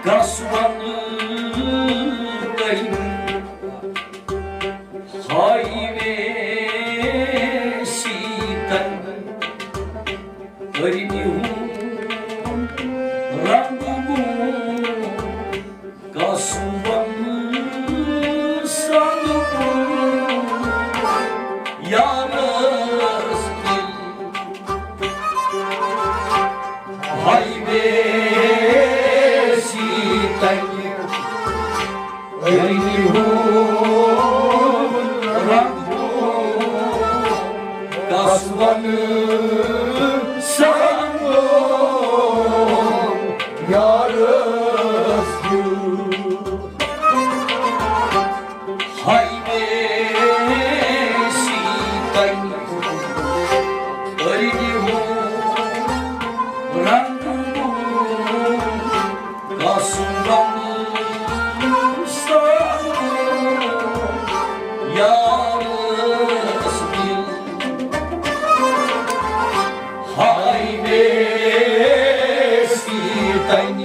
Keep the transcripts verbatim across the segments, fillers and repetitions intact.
کس ونہٕ تۄہہِ ہاے وے سیٖتن أرنہِ ہُنٛد رنٛگ گوٚو؟ کس ونہٕ سنہٕ بہٕ یارس دِل؟ ہاے وے سیٖتن أرنہِ ہُنٛد رنٛگ گوٚو؟ کس ونہٕ سنہٕ بہٕ یارس دِل؟ ہاے وے سیٖتن أرنہِ ہُنٛد رنٛگ گوٚو؟ کس ونہٕ سنہٕ بہٕ یارس دِل؟ ہاے وے سیٖتن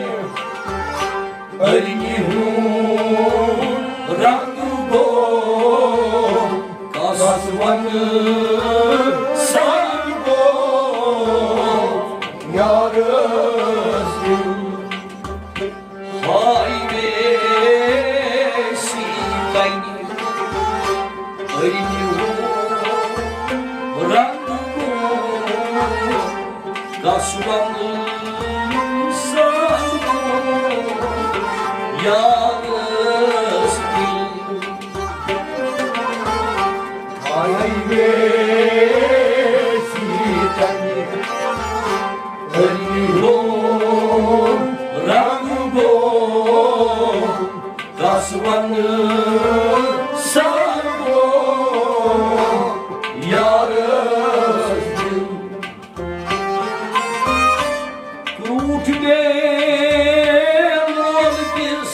أرنہِ ہُنٛد رنٛگ گوٚو؟ کس ونہٕ سنہٕ بہٕ یارس دِل؟ ہاے وے سیٖتن أرنہِ ہُنٛد رنٛگ گوٚو؟ کس ونہٕ سنہٕ بہٕ یارس دِل؟ ہاے وے سیٖتن أرنہِ ہُنٛد رنٛگ گوٚو؟ کس ونہٕ سنہٕ بہٕ یارس دِل؟ کرٛوٗٹھ بیلول کِس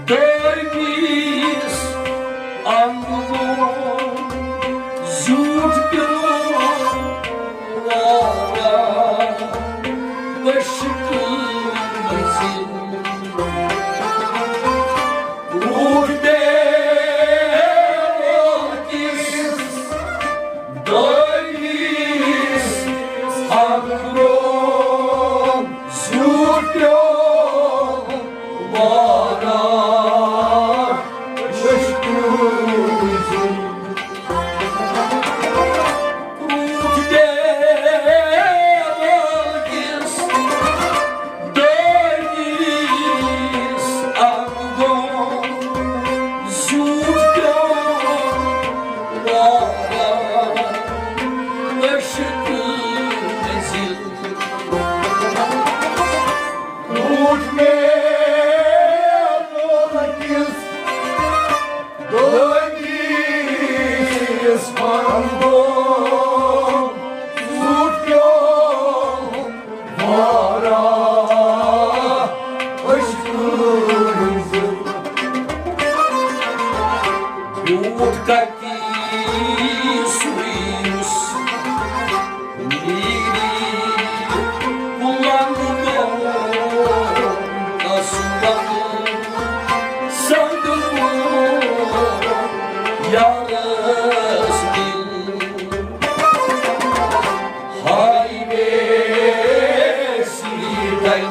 دٲرمِس اَنٛگہٕ گوٚو؟ زیوٗٹھ پیوٚو واریاہ عشقہٕ مٔنٛزِل۔ کرٛوٗٹھ بیلول کِس دٲرمِس اَنٛگہٕ گوٚو؟ زیوٗٹھ پیوٚو واریاہ عشقہٕ مٔنٛزِل۔ کرٛوٗٹھ بیلول کِس دٲرمِس اَنٛگہٕ گوٚو؟ زیوٗٹھ پیوٚو واریاہ عشقہٕ مٔنٛزِل۔ کرٛوٗٹھ بیلول کِس دٲرمِس اَنٛگہٕ گوٚو؟ زیوٗٹھ پیوٚو واریاہ عشقہٕ مٔنٛزِل۔ بیوٗٹھ کَتہِ سُے یُس میٖری کُلَن گوٚو؟ کس ونہٕ سنہٕ بہٕ یارس دِل؟ ہاے وے سیٖتن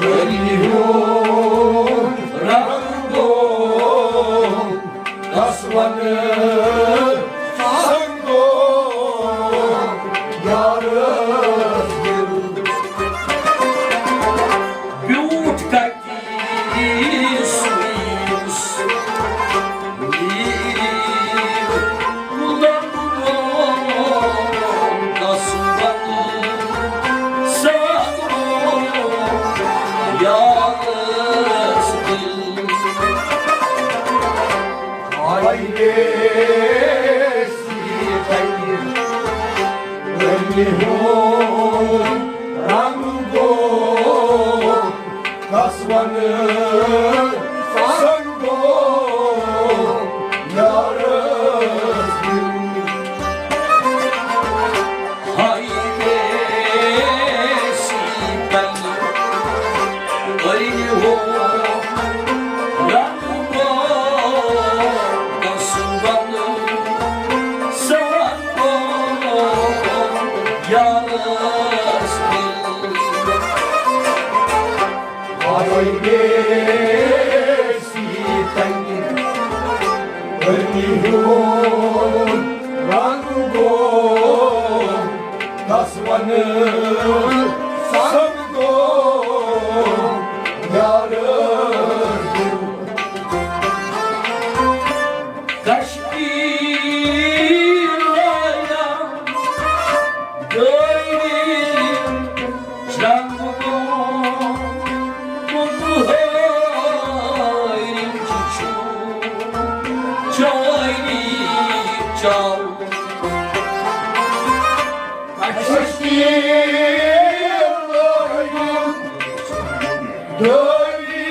أرنہِ ہُنٛد رنٛگ گوٚو؟ کس ونہٕ سنہٕ بہٕ یارس دِل؟ بیوٗٹھ کَتہِ سُے یُس میٖری کُلَن گوٚو؟ کس ونہٕ سنہٕ بہٕ یارس دِل؟ ہاے وے سیٖتن أرنہِ ہُنٛد رنٛگ گوٚو؟ کس ونہٕ سنہٕ بہٕ یارس دِل؟ ہاے وے سیٖتن بیسی تنگہِ أرنہِ ہُنٛد رنٛگ گوٚو، کس ونہٕ سم گوٚو یارٕ دِل۔ کشمیر لایان دٲری جنگ گوٚو، بُہٲرۍ چھُ چٲنی چاو۔ کشمیر لایان دٲری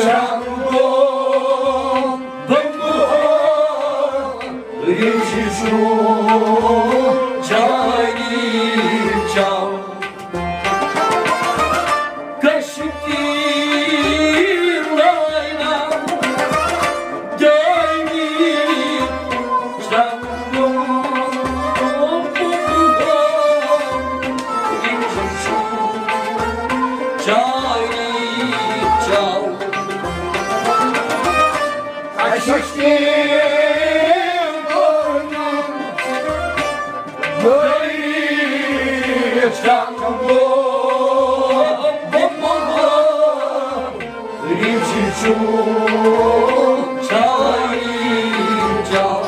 جنگ گوٚو، بُہٲرۍ چھُ چٲنی چاو۔ کشمیر لایان دٲری جنگ گوٚو، بُہٲرۍ چھُ چٲنی چاو۔ کشمیر لایان دٲری جنگ گوٚو، بُہٲرۍ چھُ چٲنی چاو۔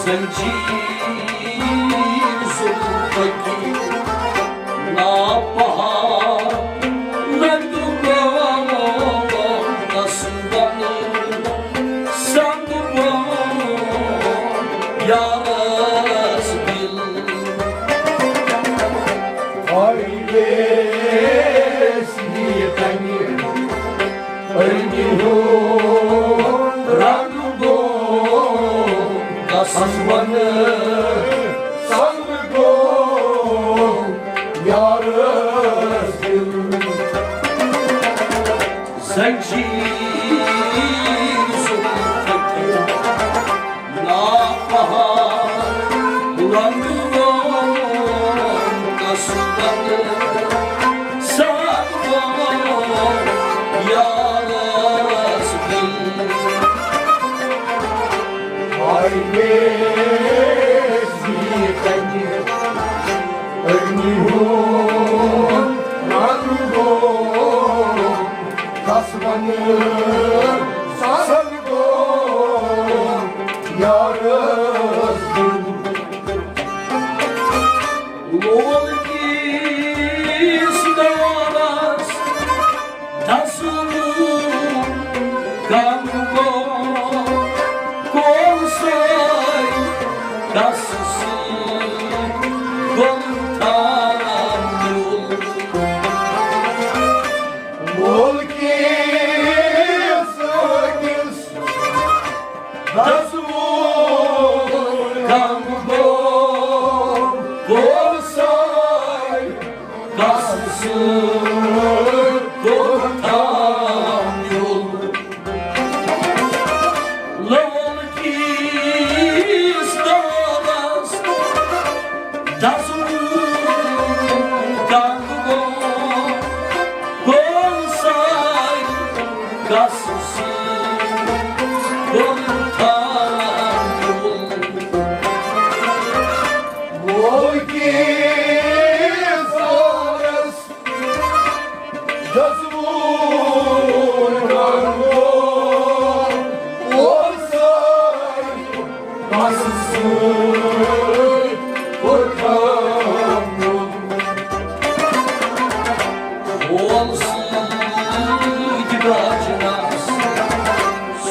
زنجیر زُلفہٕ کہِ ناپہا لنڈ گوٚو، قصبن سنگ گوٚو یارس دل۔ ہاے ویسی تنگہِ أرنہِ ہُنٛد رنٛگ گوٚو، قصبن سنگ گوٚو یارس دل۔ زنجیر زُلفہٕ کہِ ناپہا لنڈ گوٚو، قصبن سنگ گوٚو یارس دل۔ ہاے ویسی تنگہِ أرنہِ ہُنٛد رنٛگ گوٚو، قصبن سنگ گوٚو یارس دل۔ لول کِس دورس دزوُن غم گوٚو، کول سٲے دس سۭتۍ گوٚو تھامُل۔ مُلکہِ سٲنِس دزوُن غم گوٚو، گوٚو ساے دس سۭتۍ گوٚو تھامُل۔ لول کِس دورس دزوُن غم گوٚو، گوٚو ساے دس سۭتۍ گوٚو تھامُل۔ مُلکہِ سٲنِس دزوُن غم گوٚو، گوٚو ساے دس سۭتۍ گوٚو تھامُل۔ کول سۭتۍ داجنس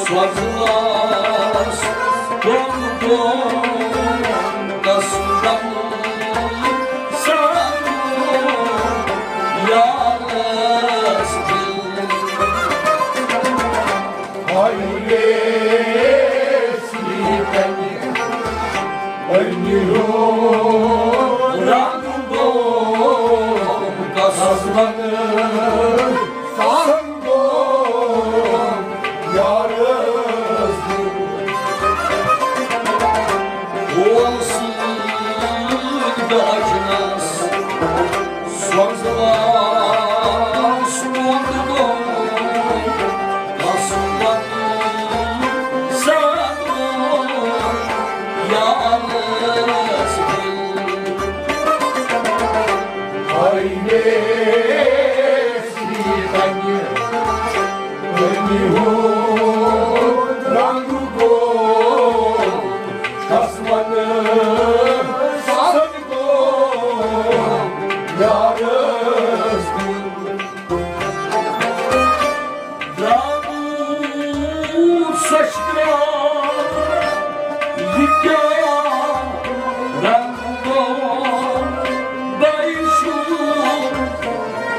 سۄزلس گوٚو گوٚو دس غم سنگ گوٚو یارس دل۔ ہاے ویسی تنگہِ أرنہِ ہُنٛد رنٛگ گوٚو، قصبن سنگ گوٚو یارس دل۔ کول سۭتۍ داجنس درٛامُت سۄچھ درٛام، یہِ کیٛاہ رنٛگ گوٚو؟ بَے چھُ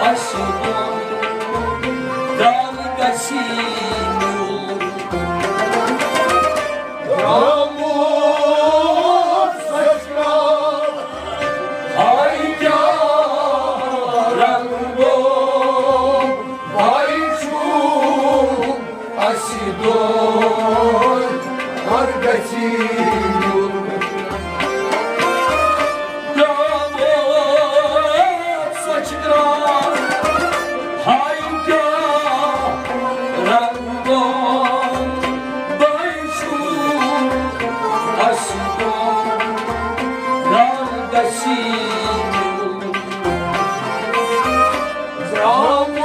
اَسہِ ووٚن، کر گژھِ میون؟ درٛامُت سۄچھ درٛام، ہاے کیٛاہ رنٛگ گوٚو؟ بَے چھُ اَسہِ دۄن، ہر گژھِ نیُن۔ درٛامُت سۄچھ درٛام، ہاے کیٛاہ رنٛگ گوٚو؟ بَے چھُ اَسہِ دۄن، ہر گژھِ نیُن۔ درٛامُت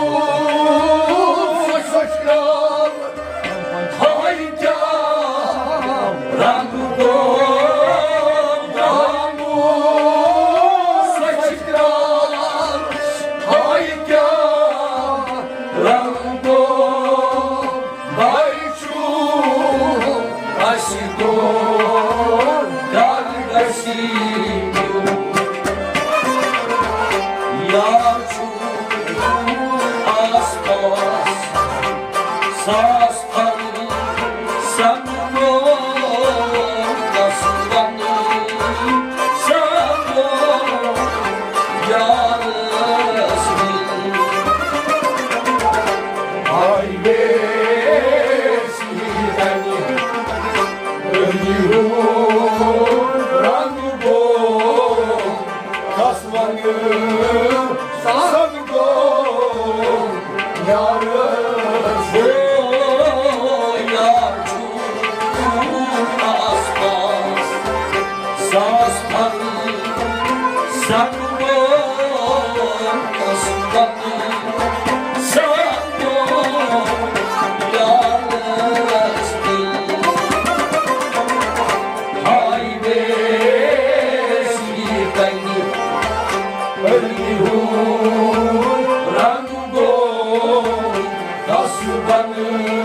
سۄچھ درٛام، ہاے کیٛاہ رنٛگ گوٚو؟ درٛامُت سۄچھ درٛام، ہاے کیٛاہ رنٛگ گوٚو؟ بَے چھُ اَسہِ دۄن، کر گژھِ نیُن؟ یا چھُ آس پاس ساس پھل سمکھوتس ونُن سمکھو یارس دِل۔ ہاے ویسی تنہِ ألی ہُنٛد رنٛگ گوٚو، تس ونہٕ سن گوٚو یارس۔ او یار چھُ آس پاس ساس پھل سن گوٚو، تس ونہٕ سن گوٚو یارس دِل۔ ہاے ویسی تنہِ ألی ہُنٛد رنٛگ گوٚو، تس ونہٕ